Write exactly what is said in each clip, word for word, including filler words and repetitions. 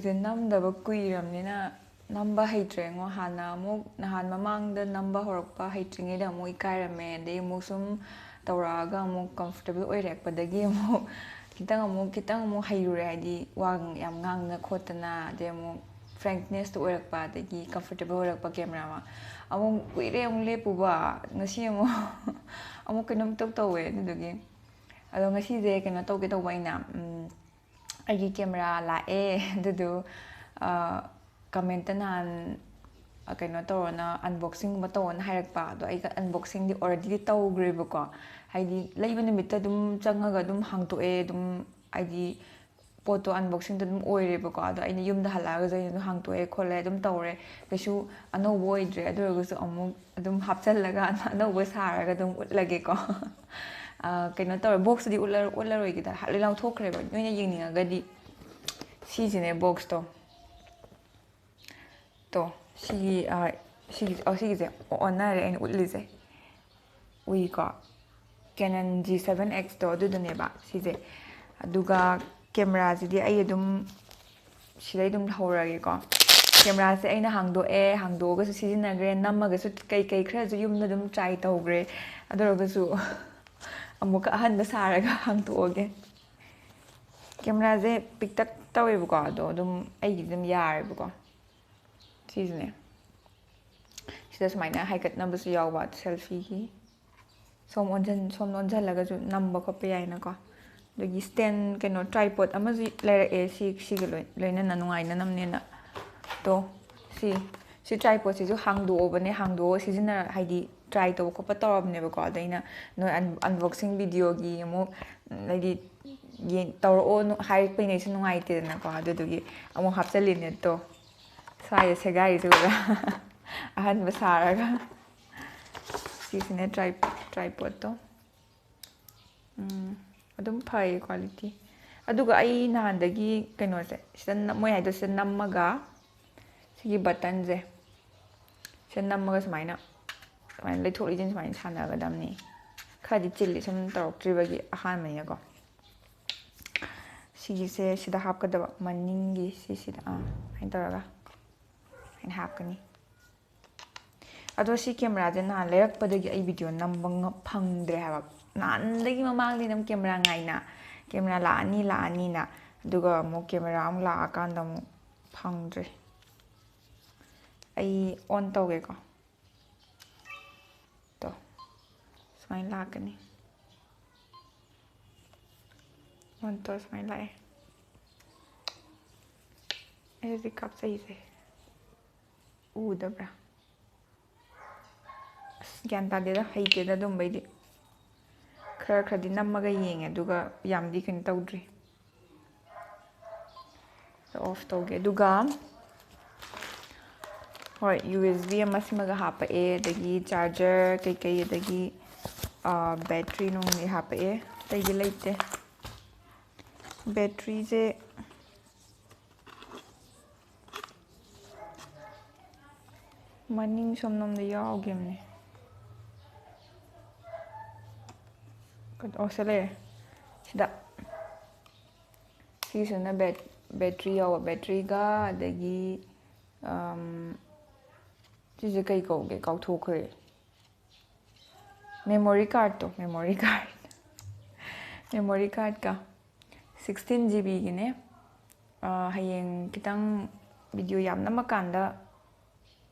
ꯁꯦ ꯅꯝꯗꯕ ꯀꯨꯏꯔꯕꯅꯤꯅ ꯅꯝꯕ ꯍꯩꯇ꯭ꯔꯦꯉꯣ꯫ ꯍꯥꯟꯅ ꯑꯃꯨꯛ, ꯅꯍꯥꯟ ꯃꯃꯥꯡꯗ ꯅꯝꯕ ꯍꯧꯔꯛꯄ ꯍꯩꯇ꯭ꯔꯤꯉꯩꯗ ꯑꯃꯨꯛ ꯏꯀꯥꯏꯔꯝꯃꯦ, ꯑꯗꯩ ꯑꯃꯨꯛ ꯁꯨꯝ ꯇꯧꯔꯛꯑꯒ ꯑꯃꯨꯛ comfortable ꯑꯣꯏꯔꯛꯄꯗꯒꯤ ꯑꯃꯨꯛ ꯈꯤꯇꯪ ꯑꯃꯨꯛ, ꯈꯤꯇꯪ ꯑꯃꯨꯛ ꯍꯩꯔꯨꯔꯦ꯫ ꯍꯥꯏꯗꯤ ꯋꯥ ꯌꯥꯝ ꯉꯥꯡꯗꯅ ꯈꯣꯠꯇꯅ, ꯑꯗꯩ ꯑꯃꯨꯛ frankness ꯇꯣ ꯑꯣꯏꯔꯛꯄ, ꯑꯗꯒꯤ comfortable ꯑꯣꯏꯔꯛꯄ camera ꯑꯃ꯫ ꯑꯃꯨꯛ ꯀꯨꯏꯔꯦ ꯑꯃꯨꯛ ꯂꯦꯞꯄꯨꯕ, ꯉꯁꯤ ꯑꯃꯨꯛ ꯑꯃꯨꯛ ꯀꯩꯅꯣꯝ ꯏꯇꯧ ꯇꯧꯋꯦ꯫ ꯑꯗꯨꯗꯨꯒꯤ ꯑꯗꯣ ꯉꯁꯤꯁꯦ ꯀꯩꯅꯣ ꯇꯧꯒꯦ ꯇꯧꯕ ꯑꯩꯅ, ꯎꯝ, ꯑꯩꯒꯤ camera ꯂꯥꯛꯑꯦ꯫ ꯑꯗꯨꯗꯣ, ꯑ, comment ꯇ ꯅꯍꯥꯟ, ꯑ, ꯀꯩꯅꯣ ꯇꯧꯔꯣꯅ, unboxing ꯒꯨꯝꯕ ꯇꯧꯔꯣꯅ ꯍꯥꯏꯔꯛꯄ꯫ ꯑꯗꯣ ꯑꯩꯒ unboxing ꯗꯤ already ꯗꯤ ꯇꯧꯈ꯭ꯔꯦꯕꯀꯣ꯫ ꯍꯥꯏꯗꯤ ꯂꯩꯕ ꯅꯨꯃꯤꯠꯇ ꯑꯗꯨꯝ ꯆꯪꯉꯒ ꯑꯗꯨꯝ ꯍꯥꯡꯇꯣꯛꯑꯦ꯫ ꯑꯗꯨꯝ ꯍꯥꯏꯗꯤ ꯄꯣꯠꯇꯣ unboxing ꯗ ꯑꯗꯨꯝ ꯑꯣꯏꯔꯦꯕꯀꯣ꯫ ꯑꯗꯣ ꯑꯩꯅ ꯌꯨꯝꯗ ꯍꯜꯂꯛꯑꯒꯁꯨ ꯑꯩꯅ ꯑꯗꯨꯝ ꯍꯥꯡꯇꯣꯛꯑꯦ ꯈꯣꯠꯂꯦ ꯑꯗꯨꯝ ꯇꯧꯔꯦ꯫ ꯀꯩꯁꯨ ꯑꯅꯧꯕ ꯑꯣꯏꯗ꯭ꯔꯦ꯫ ꯑꯗꯨ ꯑꯣꯏꯔꯒꯁꯨ ꯑꯃꯨꯛ ꯑꯗꯨꯝ ꯍꯥꯞꯆꯜꯂꯒ ꯑꯅꯧꯕ ꯁꯥꯔꯒ ꯑꯗꯨꯝ ꯎꯠꯂꯒꯦꯀꯣ꯫ ꯑ, ꯀꯩꯅꯣ ꯇꯧꯔꯦ, box ꯇꯨꯗꯤ ꯎꯠꯂꯔꯣꯏ, ꯎꯠꯂꯔꯣꯏꯒꯦꯗ, ꯂꯣꯏ ꯂꯧꯊꯣꯛꯈ꯭ꯔꯦꯕ꯫ ꯅꯣꯏꯅ ꯌꯦꯡꯅꯤꯡꯉꯒꯗꯤ ꯁꯤꯁꯤꯅꯦ box ꯇꯣ꯫ ꯇꯣ, ꯁꯤꯒꯤ, ꯑ, ꯁꯤꯒꯤ, ꯑ, ꯁꯤꯒꯤꯁꯦ ꯑꯣꯟꯅꯔꯦ ꯑꯩꯅ ꯎꯠꯂꯤꯁꯦ꯫ ꯎꯏꯀꯣ? Canon G seven X ꯇꯣ ꯑꯗꯨꯗꯨꯅꯦꯕ ꯁꯤꯁꯦ꯫ ꯑꯗꯨꯒ camera ꯁꯤꯗꯤ ꯑꯩ ꯑꯗꯨꯝ ꯁꯤꯗꯩ ꯑꯗꯨꯝ ꯍꯧꯔꯒꯦꯀꯣ꯫ Camera ꯁꯦ ꯑꯩꯅ ꯍꯥꯡꯗꯣꯛꯑꯦ, ꯍꯥꯡꯗꯣꯛꯑꯒꯁꯨ ꯁꯤꯖꯤꯟꯅꯈ꯭ꯔꯦ, ꯅꯝꯃꯒꯁꯨ ꯀꯩ ꯀꯩ ꯈꯔꯁꯨ ꯌꯨꯝꯗ ꯑꯗꯨꯝ try ꯇꯧꯈ꯭ꯔꯦ꯫ ꯑꯗꯨ ꯑꯣꯏꯔꯒꯁꯨ ꯑꯃꯨꯛꯀ ꯑꯍꯟꯕ ꯁꯥꯔꯒ ꯍꯥꯡꯗꯣꯛꯑꯒꯦ꯫ Camera ꯁꯦ ꯄꯤꯛꯇꯛ ꯇꯧꯋꯦꯕꯀꯣ, ꯑꯗꯣ ꯑꯗꯨꯝ ꯑꯩꯒꯤꯗꯤ ꯑꯗꯨꯝ ꯌꯥꯔꯦꯕꯀꯣ꯫ ꯁꯤꯁꯤꯅꯦ꯫ ꯁꯤꯗ ꯁꯨꯃꯥꯏꯅ ꯍꯥꯏꯒꯠꯅꯕꯁꯨ ꯌꯥꯎꯕ, selfie ꯒꯤ꯫ ꯁꯣꯝ ꯑꯣꯟꯁꯤꯟ-, ꯁꯣꯝꯗ ꯑꯣꯟꯁꯤꯜꯂꯒꯁꯨ ꯅꯝꯕ ꯈꯣꯠꯄ ꯌꯥꯏꯅꯀꯣ꯫ ꯑꯗꯒꯤ stand, ꯀꯩꯅꯣ, tripod ꯑꯃꯁꯨ ꯂꯩꯔꯛꯑꯦ, ꯁꯤ, ꯁꯤꯒ ꯂꯣꯏ-, ꯂꯣꯏꯅꯅ ꯅꯨꯡꯉꯥꯏꯅꯅꯕꯅꯦꯅ꯫ ꯇꯣ, ꯁꯤ, ꯁꯤ tripod ꯁꯤꯁꯨ ꯍꯥꯡꯗꯣꯛꯑꯕꯅꯦ, ꯍꯥꯡꯗꯣꯛꯑꯒ ꯁꯤꯖꯤꯟꯅ-, ꯍꯥꯏꯗꯤ try ꯇꯧꯕ ꯈꯣꯠꯄ ꯇꯧꯔꯕꯅꯦꯕꯀꯣ꯫ ꯑꯗ ꯑꯩꯅ ꯅꯣꯏ un-, unboxing video ꯒꯤ ꯑꯃꯨꯛ, ꯍꯥꯏꯗꯤ, ꯌꯦꯡ-, ꯇꯧꯔꯛꯑꯣ ꯅꯨ-, ꯍꯥꯏꯔꯛꯄꯅꯤꯅ ꯑꯩꯁꯨ ꯅꯨꯡꯉꯥꯏꯇꯦꯗꯅꯀꯣ꯫ ꯑꯗꯨꯗꯨꯒꯤ ꯑꯃꯨꯛ ꯍꯥꯞꯆꯜꯂꯤꯅꯦ꯫ ꯇꯣ, ꯁ꯭ꯋꯥꯏꯗ ꯁꯦꯒꯥꯏꯔꯤꯁꯦ ꯎꯕ꯭ꯔꯥ? ꯑꯍꯟꯕ ꯁꯥꯔꯒ꯫ ꯁꯤꯁꯤꯅ tri-, tripod ꯇꯣ꯫ ꯎꯝ, ꯑꯗꯨꯝ ꯐꯩ quality꯫ ꯑꯗꯨꯒ ꯑꯩ ꯅꯍꯥꯟꯗꯒꯤ ꯀꯩꯅꯣꯁꯦ, ꯁꯤꯗ ꯅꯝ-, ꯃꯣꯏ ꯍꯥꯏꯗꯣ ꯁꯤꯗ ꯅꯝꯃꯒ, ꯁꯤꯒꯤ button ꯁꯦ, ꯁꯤꯗ ꯅꯝꯃꯒ ꯁꯨꯃꯥꯏꯅ, ꯁꯨꯃꯥꯏꯅ ꯂꯩꯊꯣꯛ ꯂꯩꯁꯤꯟ ꯁꯨꯃꯥꯏꯅ ꯁꯥꯟꯅꯒꯗꯕꯅꯤ꯫ ꯈꯔꯗꯤ ꯆꯤꯜꯂꯤ, ꯁꯨꯝ ꯇꯧꯔꯛꯇ꯭ꯔꯤꯕꯒꯤ, ꯑꯍꯥꯟꯕꯅꯤꯅꯀꯣ꯫ ꯁꯤ ꯁꯤꯒꯤꯁꯦ ꯁꯤꯗ ꯍꯥꯞꯀꯗꯕ, ꯃꯅꯤꯡꯒꯤ ꯁꯤꯁꯤꯗ, ꯑꯥ, ꯁꯨꯃꯥꯏꯅ ꯇꯧꯔꯒ ꯁꯨꯃꯥꯏꯅ ꯍꯥꯞꯀꯅꯤ꯫ ꯑꯗꯣ ꯁꯤ ꯀꯦꯃꯦꯔꯥꯁꯦ ꯅꯍꯥꯟ ꯂꯩꯔꯛꯄꯗꯒꯤ ꯑꯩ ꯚꯤꯗꯤꯑꯣ ꯅꯝꯕ ꯉ-, ꯐꯪꯗ꯭ꯔꯦ ꯍꯥꯏꯕ꯫ ꯅꯍꯥꯟꯗꯒꯤ ꯃꯃꯥꯡꯗꯒꯤ ꯑꯗꯨꯝ ꯀꯦꯃꯦꯔꯥ ꯉꯥꯏꯅ, ꯀꯦꯃꯦꯔꯥ ꯂꯥꯛꯑꯅꯤ ꯂꯥꯛꯑꯅꯤꯅ, ꯑꯗꯨꯒ ꯑꯃꯨꯛ ꯀꯦꯃꯦꯔꯥ ꯑꯃꯨꯛ ꯂꯥꯛꯑꯀꯥꯟꯗ ꯑꯃꯨꯛ ꯐꯪꯗ꯭ꯔꯦ꯫ ꯑꯩ ꯑꯣꯟ ꯇꯧꯒꯦꯀꯣ꯫ ꯇꯣ, ꯁꯨꯃꯥꯏꯅ ꯂꯥꯛꯀꯅꯤ꯫ ꯑꯣꯟ ꯇꯧ, ꯁꯨꯃꯥꯏꯅ ꯂꯥꯛꯑꯦ꯫ ꯑꯩ ꯍꯧꯖꯤꯛ ꯀꯥꯞꯆꯩꯁꯦ ꯎꯗꯕ꯭ꯔꯥ? ꯑꯁ, ꯒ꯭ꯌꯥꯟ ꯇꯥꯗꯦꯗ, ꯍꯩꯇꯦꯗ ꯑꯗꯨꯝꯕꯩꯗꯤ꯫ ꯈꯔ ꯈꯔꯗꯤ ꯅꯝꯃꯒ ꯌꯦꯡꯉꯦ, ꯑꯗꯨꯒ ꯌꯥꯝꯗꯤ ꯀꯩꯅꯣ ꯇꯧꯗ꯭ꯔꯤ꯫ ꯑꯣꯐ ꯇꯧꯒꯦ꯫ ꯑꯗꯨꯒ, ꯍꯣꯏ, ꯌꯨ ꯑꯦꯁ ꯕꯤ ꯑꯃ ꯁꯤꯃꯒ ꯍꯥꯞꯄꯛꯑꯦ, ꯑꯗꯒꯤ ꯆꯥꯔꯖꯔ ꯀꯩꯀꯩ, ꯑꯗꯒꯤ, ꯑꯥ, ꯕꯦꯇ꯭ꯔꯤ ꯅꯨꯡꯗꯤ ꯍꯥꯞꯄꯛꯑꯦ, ꯑꯇꯩꯗꯤ ꯂꯩꯇꯦ꯫ ꯕꯦꯇ꯭ꯔꯤꯁꯦ ꯃꯅꯤꯡ ꯁꯣꯝꯂꯣꯝꯗ ꯌꯥꯎꯈꯤꯕꯅꯦ꯫ ꯑꯣ, ꯁꯤꯗ ꯂꯩꯔꯦ꯫ ꯁꯤꯗ꯫ ꯁꯤꯁꯤꯅ ꯕꯦꯠ-, ꯕꯦꯇ꯭ꯔꯤ ꯌꯥꯎꯕ, ꯕꯦꯇ꯭ꯔꯤꯒ ꯑꯗꯒꯤ, ꯑꯝ, ꯁꯤꯁꯦ ꯀꯩ ꯀꯧꯒꯦ? ꯀꯥꯎꯊꯣꯛꯈ꯭ꯔꯦ꯫ ꯃꯦꯃꯣꯔꯤ ꯀꯥꯔꯠꯇꯣ, ꯃꯦꯃꯣꯔꯤ ꯀꯥꯔꯠ꯫ ꯃꯦꯃꯣꯔꯤ ꯀꯥꯔꯠꯀ ꯁꯤꯛꯁꯇꯤꯟ ꯖꯤ ꯕꯤꯒꯤꯅꯦ꯫ ꯑꯥ, ꯍꯌꯦꯡ ꯈꯤꯇꯪ ꯚꯤꯗꯤꯑꯣ ꯌꯥꯝ ꯅꯝꯃꯀꯥꯟꯗ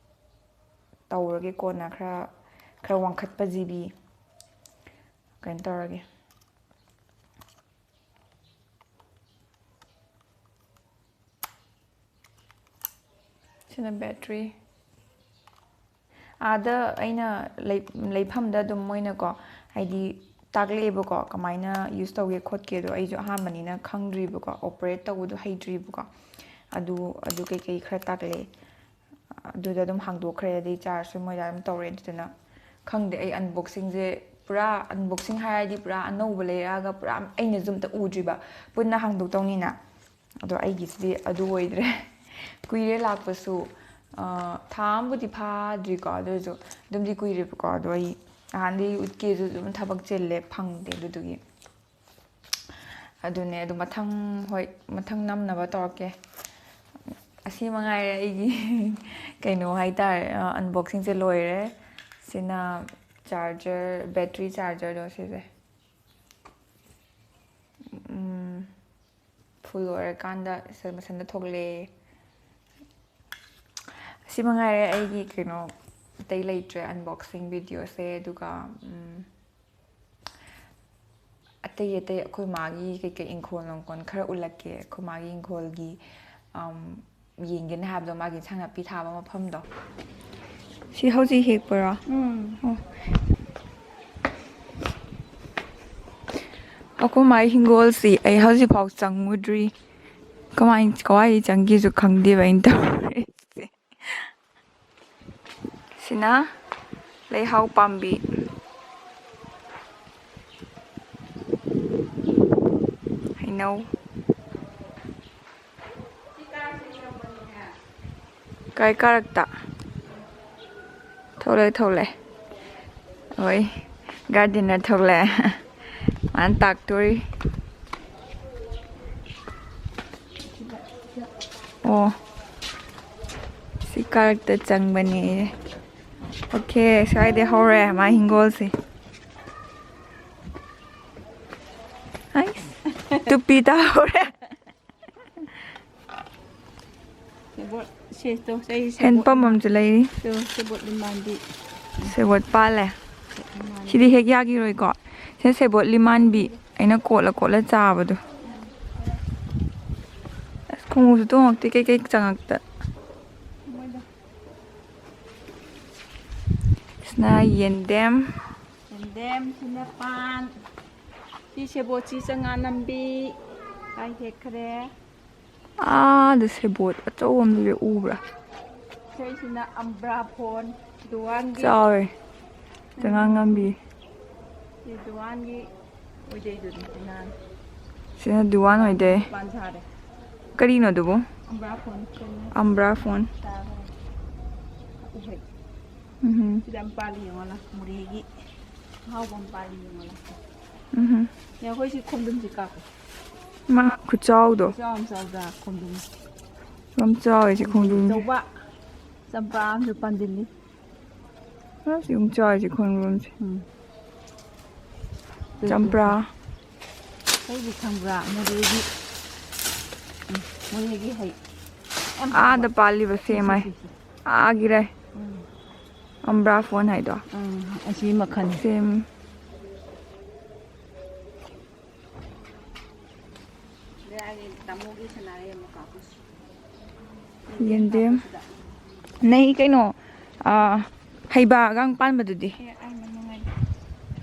ꯇꯧꯔꯒꯦ, ꯀꯣꯟꯅ ꯈꯔ, ꯈꯔ ꯋꯥꯡꯈꯠꯄ ꯖꯤ ꯕꯤ ꯀꯩꯅꯣ ꯇꯧꯔꯒꯦ꯫ ꯁꯤꯅ ꯕꯦꯇ꯭ꯔꯤ꯫ ꯑꯥꯗ ꯑꯩꯅ ꯂꯩ-, ꯂꯩꯐꯝꯗ ꯑꯗꯨꯝ ꯃꯣꯏꯅꯀꯣ, ꯍꯥꯏꯗꯤ, ꯇꯥꯛꯂꯛꯑꯦꯕꯀꯣ, ꯀꯃꯥꯏꯅ ꯌꯨꯁ ꯇꯧꯒꯦ ꯈꯣꯠꯀꯦꯗꯣ꯫ ꯑꯩꯁꯨ ꯑꯍꯥꯟꯕꯅꯤꯅ ꯈꯪꯗ꯭ꯔꯤꯕꯀꯣ, ꯑꯣꯄꯔꯦꯠ ꯇꯧꯕꯗꯣ ꯍꯩꯇ꯭ꯔꯤꯕꯀꯣ꯫ ꯑꯗꯨ, ꯑꯗꯨ ꯀꯩꯀꯩ ꯈꯔ ꯇꯥꯛꯂꯛꯑꯦ꯫ ꯑꯗꯨꯗ ꯑꯗꯨꯝ ꯍꯥꯡꯗꯣꯛꯈ꯭ꯔꯦ, ꯑꯗꯩ ꯆꯥꯔꯖꯁꯨ ꯃꯣꯏꯗ ꯑꯗꯨꯝ ꯇꯧꯔꯦ꯫ ꯑꯗꯨꯗꯨꯅ ꯈꯪꯗꯦ, ꯑꯩ ꯑꯟꯕꯣꯛꯁꯤꯡꯁꯦ ꯄꯨꯔꯥ, ꯑꯟꯕꯣꯛꯁꯤꯡ ꯍꯥꯏꯔꯗꯤ ꯄꯨꯔꯥ ꯑꯅꯧꯕ ꯂꯩꯔꯛꯑꯒ ꯄꯨꯔꯥ ꯑꯩꯅꯁꯨ ꯑꯝꯇ ꯎꯗ꯭ꯔꯤꯕ, ꯄꯨꯟꯅ ꯍꯥꯡꯗꯣꯛꯇꯧꯅꯤꯅ꯫ ꯑꯗꯣ ꯑꯩꯒꯤꯁꯤꯗꯤ ꯑꯗꯨ ꯑꯣꯏꯗ꯭ꯔꯦ꯫ ꯀꯨꯏꯔꯦ ꯂꯥꯛꯄꯁꯨ, ꯑ, ꯊꯥ ꯑꯃꯕꯨꯗꯤ ꯐꯥꯗ꯭ꯔꯤꯀꯣ, ꯑꯗꯨ ꯑꯣꯏꯔꯁꯨ ꯑꯗꯨꯝꯗꯤ ꯀꯨꯏꯔꯦꯕꯀꯣ꯫ ꯑꯗꯣ ꯑꯩ ꯅꯍꯥꯟꯗꯤ ꯎꯠꯀꯦꯁꯨ ꯑꯗꯨꯝ ꯊꯕꯛ ꯆꯤꯜꯂꯦ, ꯐꯪꯗꯦ꯫ ꯑꯗꯨꯗꯨꯒꯤ ꯑꯗꯨꯅꯦ, ꯑꯗꯨ ꯃꯊꯪ, ꯍꯣꯏ, ꯃꯊꯪ ꯅꯝꯅꯕ ꯇꯧꯔꯛꯀꯦ꯫ ꯑꯁꯤ ꯃꯉꯥꯏꯔꯦ ꯑꯩꯒꯤ ꯀꯩꯅꯣ ꯍꯥꯏꯇꯥꯔꯦ, ꯑ, unboxing ꯁꯦ ꯂꯣꯏꯔꯦ꯫ ꯁꯤꯅ charger, battery charger ꯗꯣ ꯁꯤꯁꯦ꯫ ꯎꯝ, full ꯑꯣꯏꯔꯀꯥꯟꯗ ꯁꯤ ꯃꯊꯟꯇ ꯊꯣꯛꯂꯛꯑꯦ꯫ ꯑꯁꯤ ꯃꯉꯥꯏꯔꯦ ꯑꯩꯒꯤ ꯀꯩꯅꯣ, ꯑꯇꯩ ꯂꯩꯇ꯭ꯔꯦ unboxing video ꯁꯦ꯫ ꯑꯗꯨꯒ, ꯎꯝ, ꯑꯇꯩ ꯑꯇꯩ ꯑꯩꯈꯣꯏ ꯃꯥꯒꯤ ꯀꯩꯀꯩ ꯏꯪꯈꯣꯜ ꯅꯨꯡꯈꯣꯜ ꯈꯔ ꯎꯠꯂꯛꯀꯦ꯫ ꯑꯩꯈꯣꯏ ꯃꯥꯒꯤ ꯏꯪꯈꯣꯜꯒꯤ, ꯑꯝ, ꯌꯦꯡꯒꯦꯅ ꯍꯥꯏꯕꯗꯣ, ꯃꯥꯒꯤ ꯏꯟꯁꯥꯡ ꯅꯥꯄꯤ ꯊꯥꯕ ꯃꯐꯝꯗꯣ꯫ ꯁꯤ ꯍꯧꯖꯤꯛ ꯍꯦꯛꯄꯔꯣ? ꯎꯝ꯫ ꯑꯣ꯫ ꯑꯩꯈꯣꯏ ꯃꯥꯒꯤ ꯍꯤꯡꯒꯣꯜꯁꯤ ꯑꯩ ꯍꯧꯖꯤꯛꯐꯥꯎ ꯆꯪꯉꯨꯗ꯭ꯔꯤ꯫ ꯀꯃꯥꯏ, ꯀꯋꯥꯏ ꯆꯪꯒꯦꯁꯨ ꯈꯪꯗꯦꯕ ꯑꯩꯅ ꯇꯧꯔꯤꯁꯦ꯫ ꯁꯤꯅ ꯂꯩꯍꯥꯎ ꯄꯥꯝꯕꯤ꯫ ꯍꯩꯅꯧ꯫ ꯀꯥꯏ ꯀꯥꯔꯛꯇ? ꯊꯣꯛꯂꯛꯑꯦ, ꯊꯣꯛꯂꯛꯑꯦ꯫ ꯍꯣꯏ, gardener ꯊꯣꯛꯂꯛꯑꯦ꯫ ꯃꯥꯅ ꯇꯥꯛꯇꯣꯔꯤ꯫ ꯑꯣ, ꯁꯤ ꯀꯥꯔꯛꯇ ꯆꯪꯕꯅꯦ꯫ Okay, ꯁ꯭ꯋꯥꯏꯗꯩ ꯍꯧꯔꯦ ꯃꯥ ꯍꯤꯡꯒꯣꯜꯁꯦ꯫ ꯑꯩꯁ, ꯇꯨꯄꯤ ꯇꯥꯍꯧꯔꯦ꯫ ꯁꯦꯕꯣꯠ, ꯁꯦ, ꯇꯣ, ꯁꯦ, ꯁꯦꯕꯣꯠ ꯍꯦꯟꯄꯝ ꯑꯃꯁꯨ ꯂꯩꯔꯤ꯫ ꯇꯣ, ꯁꯦꯕꯣꯠ ꯂꯤꯃꯥꯟꯕꯤ꯫ ꯁꯦꯕꯣꯠ ꯄꯥꯜꯂꯦ꯫ ꯁꯦꯕꯣꯠ ꯂꯤꯃꯥꯟꯕꯤ꯫ ꯁꯤꯗꯤ ꯍꯦꯛ ꯌꯥꯈꯤꯔꯣꯏꯀꯣ꯫ ꯁꯤꯅ ꯁꯦꯕꯣꯠ ꯂꯤꯃꯥꯟꯕꯤ, ꯑꯩꯅ ꯀꯣꯠꯂ ꯀꯣꯠꯂ ꯆꯥꯕꯗꯣ꯫ ꯑꯁ, ꯈꯣꯡꯎꯞꯁꯨ ꯇꯣꯡꯉꯛꯇꯦ, ꯀꯩꯀꯩ ꯆꯪꯉꯛꯇ꯫ ꯃꯣꯏꯗꯣ꯫ ꯁꯤꯅ ꯌꯦꯟꯗꯦꯝ꯫ ꯌꯦꯟꯗꯦꯝ, ꯁꯤꯅ ꯄꯥꯟ꯫ ꯁꯤ ꯁꯦꯕꯣꯠꯁꯤ ꯆꯉꯥ ꯅꯝꯕꯤ꯫ ꯀꯥꯏ ꯍꯦꯛꯈ꯭ꯔꯦ? ꯑꯥꯗ ꯁꯦꯕꯣꯠ ꯑꯆꯧꯕ ꯑꯃ ꯂꯩꯕ ꯎꯕ꯭ꯔꯥ? ꯁꯤꯁꯤꯅ ꯑꯝꯕ꯭ꯔꯥ ꯐꯣꯟ, ꯗꯨꯋꯥꯟꯒꯤ꯫ ꯆꯥꯎꯔꯦ꯫ ꯆꯉꯥꯡ ꯉꯝꯕꯤ꯫ ꯁꯤ ꯗꯨꯋꯥꯟꯒꯤ ꯑꯣꯏꯖꯩꯗꯨꯅꯤ ꯅꯍꯥꯟ꯫ ꯁꯤꯅ ꯗꯨꯋꯥꯟ ꯑꯣꯏꯗꯣꯏ꯫ ꯄꯥꯟ ꯁꯥꯔꯦ꯫ ꯀꯔꯤꯅꯣ ꯑꯗꯨꯕꯨ? ꯑꯝꯕ꯭ꯔꯥ ꯐꯣꯟ꯫ ꯑꯝꯕ꯭ꯔꯥ ꯐꯣꯟ꯫ ꯆꯥꯈ꯭ꯔꯦ꯫ ꯎꯍꯩ꯫ ꯎꯝ꯫ ꯁꯤꯗ ꯑꯃ ꯄꯥꯜꯂꯤ ꯌꯦꯡꯉꯣ ꯂꯥꯎ, ꯃꯣꯔꯦꯒꯤ ꯑꯍꯥꯎꯕ ꯑꯃ ꯄꯥꯜꯂꯤ ꯌꯦꯡꯉꯣ ꯂꯥꯎ꯫ ꯎꯝ꯫ ꯌꯥ, ꯑꯩꯈꯣꯏ ꯁꯤ ꯈꯣꯡꯗ꯭ꯔꯨꯝꯁꯤ ꯀꯥꯞꯄꯨ꯫ ꯃꯥ ꯈꯨꯆꯥꯎꯗꯣ꯫ ꯆꯥꯎ ꯌꯥꯝ ꯆꯥꯎꯗ꯭ꯔꯥ ꯈꯣꯡꯗ꯭ꯔꯨꯝ? ꯌꯥꯝ ꯆꯥꯎꯋꯦ ꯁꯤ ꯈꯣꯡꯗ꯭ꯔꯨꯝꯁꯦ꯫ ꯑꯆꯧꯕ ꯆꯝꯄ꯭ꯔꯥ ꯑꯃꯁꯨ ꯄꯥꯟꯁꯤꯜꯂꯤ꯫ ꯑꯁ ꯌꯥꯝ ꯆꯥꯎꯋꯦ ꯁꯤ ꯈꯣꯡꯗ꯭ꯔꯨꯝꯁꯦ꯫ ꯎꯝ꯫ ꯆꯝꯄ꯭ꯔꯥ꯫ ꯑꯩꯗꯤ ꯈꯪꯕ꯭ꯔꯥ? ꯃꯣꯔꯦꯒꯤ꯫ ꯎꯝ, ꯃꯣꯔꯦꯒꯤ ꯍꯩ꯫ ꯌꯥꯝ ꯍꯥꯎꯕ꯫ ꯑꯥꯗ ꯄꯥꯜꯂꯤꯕ ꯁꯤ, ꯁꯦꯝ ꯁꯤ, ꯍꯥꯏ꯫ ꯁꯤ, ꯁꯤ꯫ ꯑꯥꯒꯤꯔꯦ꯫ ꯎꯝ꯫ ꯑꯝꯕ꯭ꯔꯥ ꯐꯣꯟ ꯍꯥꯏꯗꯣ꯫ ꯎꯝ, ꯑꯁꯤ ꯃꯈꯜ꯫ ꯁꯦꯝ꯫ ꯕꯦꯔꯥꯒꯤ ꯇꯥꯃꯣꯒꯤ ꯁꯅꯥꯔꯩ ꯑꯃ ꯀꯥꯞꯄꯨꯁꯤ꯫ ꯌꯦꯟꯗꯦꯝ꯫ ꯅꯩ ꯀꯩꯅꯣ꯫ ꯑꯥ, ꯍꯩꯕꯥꯒ ꯄꯥꯟꯕꯗꯨꯗꯤ꯫ ꯑꯦ, ꯑꯩ ꯃꯅꯨꯡ ꯍꯥꯏ꯫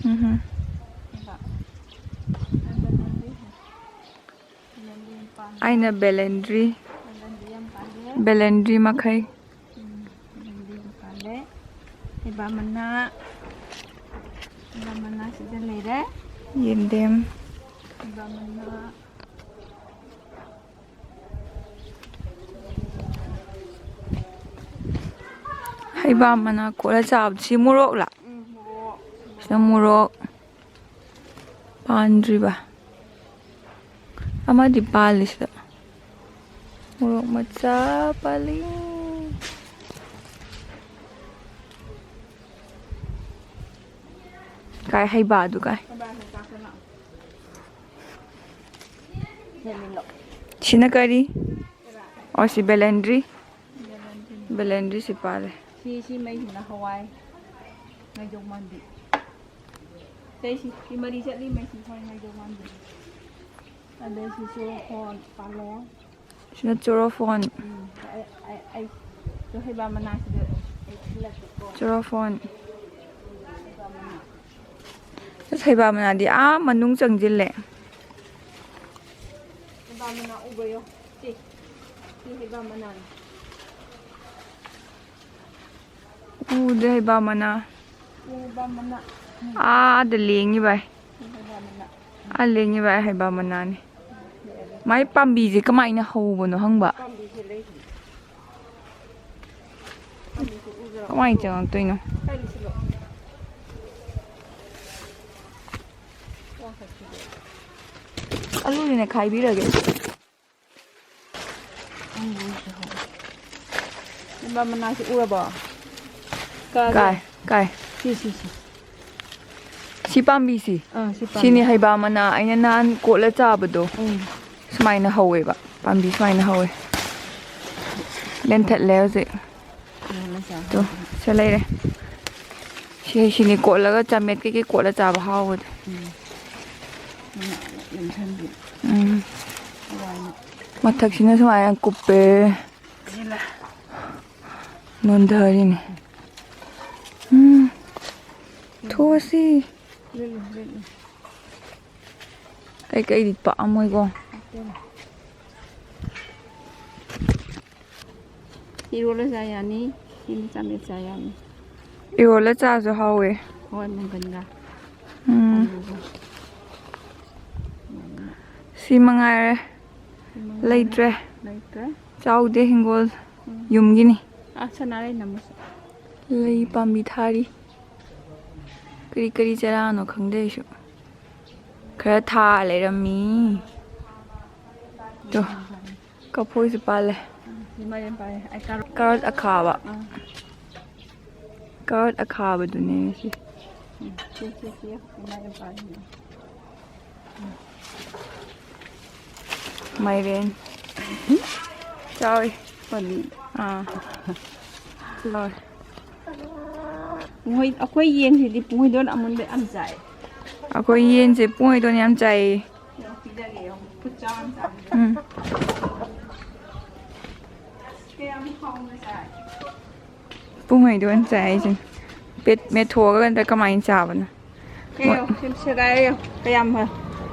ꯎꯝ꯫ ꯍꯩꯕꯥ꯫ ꯑꯗꯨ ꯅꯪꯗꯤ ꯍꯩ꯫ ꯌꯦꯟꯗꯦꯝ ꯄꯥꯟꯕ꯫ ꯑꯩꯅ ꯕꯦꯂꯦꯟꯗ꯭ꯔꯤ꯫ ꯌꯦꯟꯗꯦꯝꯗꯤ ꯌꯥꯝ ꯄꯥꯜꯂꯦ꯫ ꯕꯦꯂꯦꯟꯗ꯭ꯔꯤ ꯃꯈꯩ꯫ ꯎꯝ, ꯌꯦꯟꯗꯦꯝ ꯄꯥꯜꯂꯦ꯫ ꯍꯩꯕꯥ ꯃꯅꯥ꯫ ꯍꯩꯕꯥ ꯃꯅꯥ ꯁꯤꯗ ꯂꯩꯔꯦ꯫ ꯌꯦꯟꯗꯦꯝ꯫ ꯍꯩꯕꯥ ꯃꯅꯥ꯫ ꯍꯩꯕꯥ ꯃꯅꯥ ꯀꯣꯠꯂ ꯆꯥꯕꯗꯣ꯫ ꯁꯤ ꯃꯣꯔꯣꯛꯂ? ꯎꯝ, ꯃꯣꯔꯣꯛ꯫ ꯁꯤꯅ ꯃꯣꯔꯣꯛ ꯄꯥꯟꯗ꯭ꯔꯤꯕ꯫ ꯑꯃꯗꯤ ꯄꯥꯜꯂꯤ ꯁꯤꯗ꯫ ꯃꯣꯔꯣꯛ ꯃꯆꯥ ꯄꯥꯜꯂꯤ꯫ ꯀꯥꯏ ꯍꯩꯕꯥꯗꯨ ꯀꯥꯏ? ꯍꯩꯕꯥꯁꯦ ꯆꯥꯁꯤꯜꯂꯣ꯫ ꯌꯦꯡꯅꯤꯡꯂꯣ꯫ ꯁꯤꯅ ꯀꯔꯤ? ꯑꯣ, ꯁꯤ ꯕꯦꯂꯦꯟꯗ꯭ꯔꯤ꯫ ꯕꯦꯂꯦꯟꯗ꯭ꯔꯤ꯫ ꯕꯦꯂꯦꯟꯗ꯭ꯔꯤ ꯁꯤ ꯄꯥꯜꯂꯦ꯫ ꯁꯤ, ꯁꯤ ꯃꯩꯁꯤꯅ ꯍꯋꯥꯏ ꯉꯥꯏꯖꯧ ꯃꯥꯟꯕꯤ꯫ ꯁꯤ, ꯁꯤ, ꯁꯤ ꯃꯔꯤ ꯆꯠꯂꯤ ꯃꯩꯁꯤ ꯍꯋꯥꯏ ꯉꯥꯏꯖꯧ ꯃꯥꯟꯕꯤ꯫ ꯑꯗꯩ ꯁꯤꯁꯨ ꯍꯣꯟ ꯄꯥꯜꯂꯦ꯫ ꯁꯤꯅ ꯆꯣꯔꯣꯐꯣꯟ꯫ ꯎꯝ, ꯑꯩ, ꯑꯩ, ꯑꯩ, ꯍꯩꯕꯥ ꯃꯅꯥꯁꯤꯗ ꯑꯩ ꯈꯤꯜꯂꯛꯀꯦꯀꯣ꯫ ꯆꯣꯔꯣꯐꯣꯟ꯫ ꯍꯩꯕꯥ ꯃꯅꯥ꯫ ꯑꯁ, ꯍꯩꯕꯥ ꯃꯅꯥꯗꯤ ꯑꯥ ꯃꯅꯨꯡ ꯆꯪꯁꯤꯜꯂꯦ꯫ ꯍꯩꯕꯥ ꯃꯅꯥ ꯎꯕ꯭ꯔꯣ? ꯁꯤ, ꯁꯤ ꯍꯩꯕꯥ ꯃꯅꯥꯅꯤ꯫ ꯎꯗꯦ ꯍꯩꯕꯥ ꯃꯅꯥ꯫ ꯁꯤ ꯍꯩꯕꯥ ꯃꯅꯥ꯫ ꯑꯥꯗ ꯂꯦꯡꯉꯤꯕꯥꯏ꯫ ꯁꯤ ꯍꯩꯕꯥ ꯃꯅꯥ꯫ ꯑꯥ ꯂꯦꯡꯉꯤꯕꯥꯏ ꯍꯩꯕꯥ ꯃꯅꯥꯅꯤ꯫ ꯃꯥꯏ ꯄꯥꯝꯕꯤꯁꯦ ꯀꯃꯥꯏꯅ ꯍꯧꯕꯅꯣ ꯍꯪꯕ? ꯄꯥꯝꯕꯤꯁꯦ ꯂꯩꯁꯤꯅꯤ꯫ ꯄꯥꯝꯕꯤꯁꯦ ꯎꯗ꯭ꯔꯣ? ꯀꯃꯥꯏꯅ ꯆꯪꯉꯛꯇꯣꯏꯅꯣ? ꯀꯔꯤꯁꯤꯕꯣ? ꯑꯂꯨꯁꯤꯅ ꯈꯥꯏꯕꯤꯔꯒꯦ꯫ ꯏꯃꯥ ꯃꯅꯥꯁꯤ ꯎꯔꯕꯣ? ꯀꯥꯏ? ꯀꯥꯏ, ꯀꯥꯏ? ꯁꯤ, ꯁꯤ, ꯁꯤ꯫ ꯁꯤ ꯄꯥꯝꯕꯤꯁꯤ? ꯑꯥ, ꯁꯤ ꯄꯥꯝꯕꯤ꯫ ꯁꯤꯅꯤ ꯍꯩꯕꯥ ꯃꯅꯥ ꯑꯩꯅ ꯅꯍꯥꯟ ꯀꯣꯠꯂ ꯆꯥꯕꯗꯣ꯫ ꯎꯝ꯫ ꯁꯨꯃꯥꯏꯅ ꯍꯧꯋꯦꯕ꯫ ꯄꯥꯝꯕꯤ ꯁꯨꯃꯥꯏꯅ ꯍꯧꯋꯦ꯫ ꯂꯦꯟꯊꯠꯂꯦ ꯍꯧꯖꯤꯛ꯫ ꯀꯣꯠꯂ ꯆꯥ ꯇꯨ, ꯍꯥꯎꯕꯅꯤ꯫ ꯁꯤ ꯂꯩꯔꯦ꯫ ꯁꯤ, ꯁꯤꯅꯤ ꯀꯣꯠꯂꯒ ꯆꯥꯃꯦꯠ ꯀꯩꯀꯩ ꯀꯣꯠꯂ ꯆꯥꯕ ꯍꯥꯎꯕꯗꯣ꯫ ꯎꯝ꯫ ꯃꯅꯥ ꯑꯃꯨꯛ ꯂꯦꯟꯊꯟꯕꯤ꯫ ꯎꯝ꯫ ꯍꯋꯥꯏꯅ꯫ ꯃꯊꯛꯁꯤꯅ ꯁꯨꯃꯥꯏꯅ ꯀꯨꯞꯄꯦ꯫ ꯁꯤꯂ꯫ ꯅꯣꯟꯊꯔꯤꯅꯦ꯫ ꯎꯝ꯫ ꯊꯣꯛꯑꯁꯤ꯫ ꯂꯦꯟꯂꯨ, ꯂꯦꯟꯂꯨ꯫ ꯀꯩꯀꯩꯗꯤ ꯄꯥꯛꯑꯝꯃꯣꯏꯀꯣ꯫ ꯏꯔꯣꯜꯂ ꯆꯥ ꯌꯥꯅꯤ, ꯏꯔꯣꯜꯂ ꯆꯥ ꯌꯥꯅꯤ꯫ ꯏꯔꯣꯜꯂ ꯆꯥꯁꯨ ꯍꯥꯎꯋꯦ꯫ ꯍꯣꯏ, ꯃꯪꯒꯟꯒ꯫ ꯎꯝ꯫ ꯑꯂꯨꯒ꯫ ꯁꯤ ꯃꯉꯥꯏꯔꯦ꯫ ꯁꯤ ꯃꯉꯥꯏꯔꯦ꯫ ꯂꯩꯇ꯭ꯔꯦ꯫ ꯂꯩꯇ꯭ꯔꯦ꯫ ꯆꯥꯎꯗꯦ ꯍꯤꯡꯒꯣꯜ꯫ ꯎꯝ꯫ ꯌꯨꯝꯒꯤꯅꯤ꯫ ꯑꯥ, ꯁꯅꯥꯔꯩ ꯅꯝꯃꯁꯨ꯫ ꯂꯩ ꯄꯥꯝꯕꯤ ꯊꯥꯔꯤ꯫ ꯀꯔꯤ ꯀꯔꯤ ꯆꯔꯥꯅꯣ ꯈꯪꯗꯦ ꯑꯩꯁꯨ꯫ ꯈꯔ ꯊꯥ ꯂꯩꯔꯝꯃꯤ꯫ ꯇꯣ, ꯀꯐꯣꯏꯁꯨ ꯄꯥꯜꯂꯦ꯫ ꯁꯤ ꯃꯥꯏꯔꯦꯟ ꯄꯥꯜꯂꯦ꯫ ꯑꯩ ꯀꯥꯔꯣꯠ꯫ ꯀꯥꯔꯣꯠ ꯑꯈꯥꯕ꯫ ꯑꯥ꯫ ꯀꯥꯔꯣꯠ ꯑꯈꯥꯕꯗꯨꯅꯦ ꯁꯤ꯫ ꯎꯝ, ꯁꯤ, ꯁꯤ, ꯁꯤ ꯃꯥꯏꯔꯦꯟ ꯄꯥꯜꯂꯤ꯫ ꯃꯥꯏꯔꯦꯟ꯫ ꯆꯥꯎꯋꯤ꯫ ꯄꯥꯜꯂꯤ꯫ ꯑꯥ꯫ ꯂꯣꯏ꯫ ꯃꯣꯏ, ꯑꯩꯈꯣꯏ ꯌꯦꯟꯁꯤꯗꯤ ꯄꯨꯡꯍꯩꯗꯣꯟ ꯑꯃꯨꯟꯕ ꯌꯥꯝ ꯆꯥꯏ꯫ ꯑꯩꯈꯣꯏ ꯌꯦꯟꯁꯦ ꯄꯨꯡꯍꯩꯗꯣꯟ ꯌꯥꯝ ꯆꯥꯏꯌꯦ꯫ ꯌꯦꯡꯉꯣ, ꯄꯤꯖꯒꯦ, ꯌꯦꯡꯉꯣ꯫ ꯈꯨꯠ ꯆꯥꯝ ꯆꯥꯝ꯫ ꯎꯝ꯫ ꯑꯁ, ꯀꯌꯥꯝ ꯍꯥꯎꯅ ꯆꯥꯏ꯫ ꯄꯨꯡꯍꯩꯗꯣꯟ ꯆꯥꯏ ꯍꯥꯏꯁꯤꯅꯦ꯫ ꯄꯦꯠ ꯃꯦꯠꯊꯣꯛꯑꯒ ꯅꯠꯇ꯭ꯔ ꯀꯃꯥꯏꯅ ꯆꯥꯕꯅꯣ? ꯌꯦꯡꯉꯣ, ꯁꯤ ꯁꯦꯒꯥꯏꯔ ꯌꯦꯡꯉꯣ꯫ ꯀꯌꯥꯝ ꯐ-,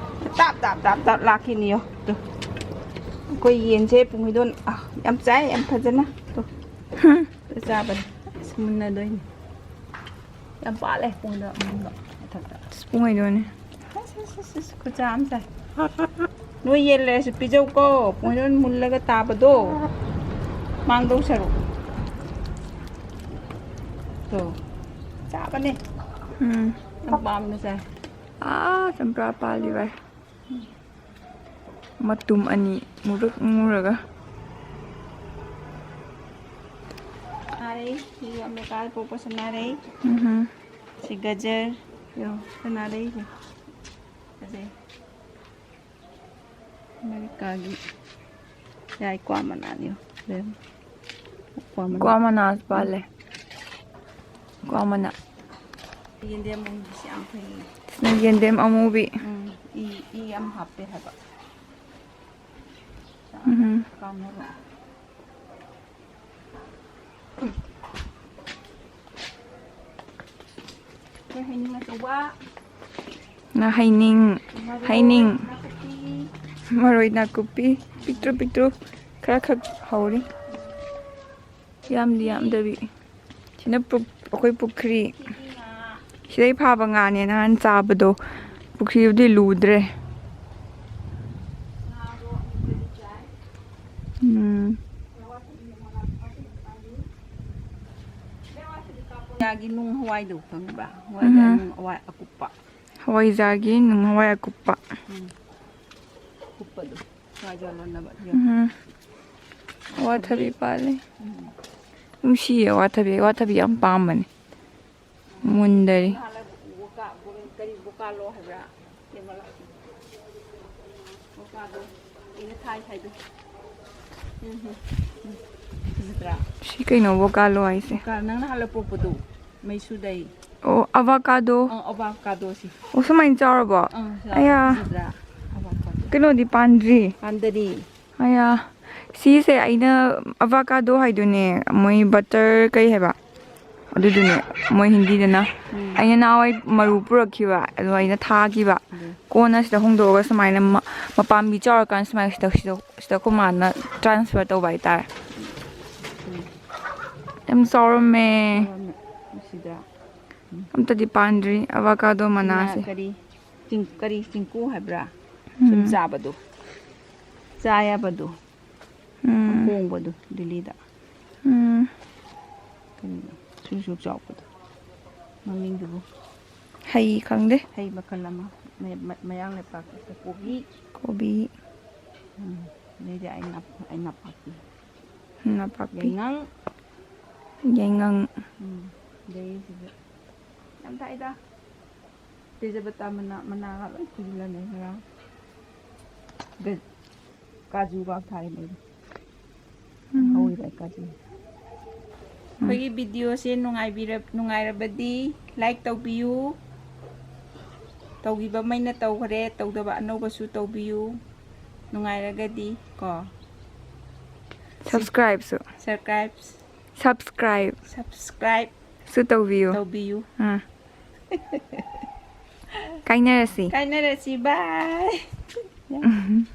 ꯇꯥꯞ, ꯇꯥꯞ, ꯇꯥꯞ, ꯇꯥꯞ ꯂꯥꯛꯈꯤꯅꯤ ꯌꯦꯡꯉꯣ꯫ ꯇꯨ꯫ ꯑꯩꯈꯣꯏ ꯌꯦꯟꯁꯦ ꯄꯨꯡꯍꯩꯗꯣꯟ, ꯑ, ꯌꯥꯝ ꯆꯥꯏ, ꯌꯥꯝ ꯐꯖꯅ꯫ ꯇꯨ꯫ ꯍꯨꯝ꯫ ꯆꯥꯕꯅꯤ꯫ ꯑꯁ, ꯃꯨꯟꯅꯗꯣꯏꯅꯤ꯫ ꯌꯥꯝ ꯄꯥꯜꯂꯦ ꯄꯨꯡꯗ ꯑꯃꯨꯟꯕ ꯃꯊꯛꯇ꯫ ꯑꯁ, ꯄꯨꯡꯍꯩꯗꯣꯟꯅꯤ꯫ ꯑꯁ, ꯑꯁ, ꯑꯁ, ꯑꯁ, ꯈꯨꯠꯆꯥ ꯑꯃ ꯆꯥꯏ꯫ ꯅꯣꯏ ꯌꯦꯟ ꯂꯩꯔꯁꯨ ꯄꯤꯖꯧꯀꯣ, ꯄꯨꯡꯍꯩꯗꯣꯟ ꯃꯨꯜꯂꯒ ꯇꯥꯕꯗꯣ꯫ ꯃꯥꯡꯗꯧ ꯁꯔꯨꯛ꯫ ꯇꯣ, ꯆꯥꯕꯅꯦ꯫ ꯎꯝ꯫ ꯌꯥꯝ ꯄꯥꯝꯅ ꯆꯥꯏ꯫ ꯑꯥ, ꯆꯝꯄ꯭ꯔꯥ ꯄꯥꯜꯂꯤ ꯚꯥꯏ꯫ ꯃꯇꯨꯝ ꯑꯅꯤ ꯃꯨꯔꯛ ꯃꯨꯔꯒ꯫ ꯁꯅꯥꯔꯩ, ꯁꯤ ꯑꯃꯦꯔꯤꯀꯥꯗ ꯄꯣꯛꯄ ꯁꯅꯥꯔꯩ꯫ ꯎꯝꯍꯨꯝ꯫ ꯁꯤ ꯒꯖꯔ꯫ ꯌꯣ, ꯁꯅꯥꯔꯩꯁꯦ꯫ ꯐꯖꯩ꯫ ꯑꯃꯦꯔꯤꯀꯥꯒꯤ ꯌꯥꯏ ꯀ꯭ꯋꯥ ꯃꯅꯥꯅꯤ꯫ ꯀ꯭ꯋꯥ ꯃꯅꯥ꯫ ꯀ꯭ꯋꯥ ꯃꯅꯥ ꯄꯥꯜꯂꯦ꯫ ꯀ꯭ꯋꯥ ꯃꯅꯥ꯫ ꯌꯦꯟꯗꯦꯝ ꯑꯃꯨꯕꯤꯁꯤ ꯌꯥꯝ ꯐꯩꯌꯦ꯫ ꯁꯤꯅ ꯌꯦꯟꯗꯦꯝ ꯑꯃꯨꯕꯤ꯫ ꯎꯝ, ꯏ, ꯏ ꯌꯥꯝ ꯍꯥꯞꯄꯦ ꯍꯥꯏꯕ꯫ ꯎꯝ꯫ ꯀꯥꯡꯉꯧ꯫ ꯑꯩꯈꯣꯏ ꯍꯩꯅꯤꯡ ꯑꯆꯧꯕ꯫ ꯅ ꯍꯩꯅꯤꯡ, ꯃꯔꯣꯏ ꯍꯩꯅꯤꯡ꯫ ꯅꯥꯀꯨꯞꯄꯤ꯫ ꯃꯔꯣꯏ ꯅꯥꯀꯨꯞꯄꯤ ꯄꯤꯛꯇ꯭ꯔꯨ ꯄꯤꯛꯇ꯭ꯔꯨ ꯈꯔ ꯈꯛ ꯍꯧꯔꯤ꯫ ꯌꯥꯝꯗꯤ ꯌꯥꯝꯗꯕꯤ꯫ ꯁꯤꯅ ꯄꯨ-, ꯑꯩꯈꯣꯏ ꯄꯨꯈ꯭ꯔꯤ꯫ ꯁꯤꯗꯩ ꯐꯥꯕ ꯉꯥꯅꯦ ꯅꯍꯥꯟ ꯆꯥꯕꯗꯣ꯫ ꯄꯨꯈ꯭ꯔꯤꯕꯨꯗꯤ ꯂꯨꯗ꯭ꯔꯦ꯫ ꯎꯝ꯫ ꯌꯥꯒꯤ ꯅꯨꯡ ꯍꯋꯥꯏꯗꯣ ꯈꯪꯕ꯭ꯔꯥ? ꯍꯋꯥꯏꯗ ꯎꯝ꯫ ꯅꯨꯡ ꯍꯋꯥꯏ ꯑꯀꯨꯞꯄ꯫ ꯍꯋꯥꯏꯖꯥꯔꯒꯤ ꯅꯨꯡ ꯍꯋꯥꯏ ꯑꯀꯨꯞꯄ꯫ ꯎꯝ꯫ ꯑꯀꯨꯞꯄꯗꯣ꯫ ꯍꯋꯥꯏꯖꯥꯔ ꯂꯣꯟꯅꯕ꯫ ꯎꯝ꯫ ꯑꯋꯥꯊꯕꯤ ꯄꯥꯜꯂꯤ꯫ ꯎꯝ꯫ ꯅꯨꯡꯁꯤꯌꯦ ꯑꯋꯥꯊꯕꯤ꯫ ꯑꯋꯥꯊꯕꯤ ꯌꯥꯝ ꯄꯥꯝꯕꯅꯦ꯫ ꯃꯨꯟꯗꯔꯤ꯫ ꯅꯍꯥꯟ ꯂꯩꯕ ꯕꯣꯀꯥ-, ꯀꯔꯤ ꯕꯣꯀꯥꯂꯣ ꯍꯥꯏꯕ꯭ꯔꯥ? ꯀꯩꯅꯣ ꯂꯥꯛꯄꯗꯣ꯫ ꯕꯣꯀꯥꯗꯣ꯫ ꯑꯩꯅ ꯊꯥꯏ ꯍꯥꯏꯗꯣ꯫ ꯎꯝ, ꯎꯝ, ꯎꯝ꯫ ꯐꯖꯗ꯭ꯔꯥ? ꯁꯤ ꯀꯩꯅꯣ ꯕꯣꯀꯥꯂꯣ ꯍꯥꯏꯁꯦ? ꯕꯣꯀꯥ, ꯅꯪ ꯅꯍꯥꯟ ꯂꯩ ꯄꯣꯛꯄꯗꯣ, ꯃꯩꯁꯨꯗꯩ꯫ ꯑꯣ, ꯑꯚꯥꯀꯥꯗꯣ꯫ ꯑ, ꯑꯚꯥꯀꯥꯗꯣꯁꯤ꯫ ꯑꯣ, ꯁꯨꯃꯥꯏꯅ ꯆꯥꯎꯔꯕꯣ? ꯑꯪ, ꯆꯥꯎꯔꯦ꯫ ꯑꯌꯥ꯫ ꯐꯖꯗ꯭ꯔꯥ? ꯑꯚꯥꯀꯥꯗꯣ꯫ ꯀꯩꯅꯣꯗꯤ ꯄꯥꯟꯗ꯭ꯔꯤ? ꯄꯥꯟꯗꯔꯤ꯫ ꯑꯌꯥ꯫ ꯁꯤꯁꯦ ꯑꯩꯅ ꯑꯚꯥꯀꯥꯗꯣ ꯍꯥꯏꯗꯨꯅꯦ, ꯃꯣꯏ ꯕꯇꯔ ꯀꯩ ꯍꯥꯏꯕ? ꯑꯗꯨꯗꯨꯅꯦ, ꯃꯣꯏ ꯍꯤꯟꯗꯤꯗꯅ꯫ ꯎꯝ꯫ ꯑꯩꯅ ꯅꯍꯥꯟꯋꯥꯏ ꯃꯔꯨ ꯄꯨꯔꯛꯈꯤꯕ, ꯑꯗꯣ ꯑꯩꯅ ꯊꯥꯈꯤꯕ꯫ ꯑꯗꯨ꯫ ꯀꯣꯟꯅ ꯁꯤꯗ ꯍꯣꯡꯗꯣꯛꯑꯒ ꯁꯨꯃꯥꯏꯅ ꯃ-, ꯃꯄꯥꯝꯕꯤ ꯆꯥꯎꯔꯀꯥꯟꯗ ꯁꯨꯃꯥꯏꯅ ꯁꯤꯗ, ꯁꯤꯗ, ꯁꯤꯗ ꯑꯩꯈꯣꯏ ꯃꯥꯅ transfer ꯇꯧꯕ ꯍꯥꯏꯇꯥꯔꯦ꯫ ꯎꯝ꯫ ꯌꯥꯝ ꯆꯥꯎꯔꯝꯃꯦ꯫ ꯆꯥꯎꯔꯝꯃꯦ꯫ ꯅꯨꯡꯁꯤꯗ꯭ꯔꯥ? ꯎꯝ꯫ ꯑꯝꯇꯗꯤ ꯄꯥꯟꯗ꯭ꯔꯤ ꯑꯚꯥꯀꯥꯗꯣ ꯁꯤꯅ ꯃꯅꯥꯁꯦ꯫ ꯀꯔꯤ? ꯆꯤꯡ-, ꯀꯔꯤ ꯆꯤꯡꯀꯨ ꯍꯥꯏꯕ꯭ꯔꯥ? ꯁꯨꯝ ꯎꯝ꯫ ꯆꯥꯕꯗꯣ꯫ ꯆꯥ ꯌꯥꯕꯗꯣ꯫ ꯎꯝ꯫ ꯍꯣꯡꯕꯗꯣ ꯗꯤꯜꯂꯤꯗ꯫ ꯎꯝ꯫ ꯀꯔꯤꯅꯣ? ꯁꯨꯛ ꯁꯨꯛ ꯆꯥꯎꯕꯗꯣ꯫ ꯃꯃꯤꯡꯗꯨꯕꯨ? ꯍꯩ ꯈꯪꯗꯦ꯫ ꯍꯩ ꯃꯈꯜ ꯑꯃ꯫ ꯃ-, ꯃ-, ꯃꯌꯥꯡ ꯂꯩꯄꯥꯛꯀꯤ ꯀꯣꯕꯤ꯫ ꯀꯣꯕꯤ꯫ ꯎꯝ, ꯑꯗꯩꯗꯤ ꯑꯩ ꯅꯥꯞ-, ꯑꯩ ꯅꯥꯄꯥꯛꯄꯤ꯫ ꯅꯥꯄꯥꯛꯄꯤ꯫ ꯌꯥꯏꯉꯪ꯫ ꯌꯥꯏꯉꯪ꯫ ꯎꯝ, ꯑꯗꯩ ꯁꯤꯗ ꯌꯥꯝ ꯊꯥꯏꯗ꯫ ꯇꯦꯖꯄꯇꯥ ꯃꯅꯥ, ꯃꯅꯥꯒ ꯂꯣꯏ ꯈꯨꯖꯤꯜꯂꯝꯃꯦ ꯉꯔꯥꯡ꯫ ꯒ-, ꯀꯥꯖꯨꯒ ꯊꯥꯔꯤꯅꯦ ꯑꯩꯗꯤ꯫ ꯎꯝ꯫ ꯍꯧꯔꯤꯕ ꯑꯩ ꯀꯥꯖꯨ꯫ ꯑꯩꯈꯣꯏꯒꯤ ꯚꯤꯗꯤꯑꯣꯁꯦ ꯅꯨꯡꯉꯥꯏꯕꯤꯔ-, ꯅꯨꯡꯉꯥꯏꯔꯕꯗꯤ like ꯇꯧꯕꯤꯌꯨ꯫ ꯇꯧꯈꯤꯕ ꯃꯩꯅ ꯇꯧꯈ꯭ꯔꯦ, ꯇꯧꯗꯕ ꯑꯅꯧꯕꯁꯨ ꯇꯧꯕꯤꯌꯨ꯫ ꯅꯨꯡꯉꯥꯏꯔꯒꯗꯤ ꯀꯣ꯫ Subscribeꯁꯨ꯫ Subscribe꯫ Subscribe꯫ Subscribe ꯁꯨ ꯇꯧꯕꯤꯌꯨ꯫ ꯇꯧꯕꯤꯌꯨ꯫ ꯑꯥ꯫ ꯀꯥꯏꯅꯔꯁꯤ꯫ ꯀꯥꯏꯅꯔꯁꯤ, bye꯫ ꯎꯝ꯫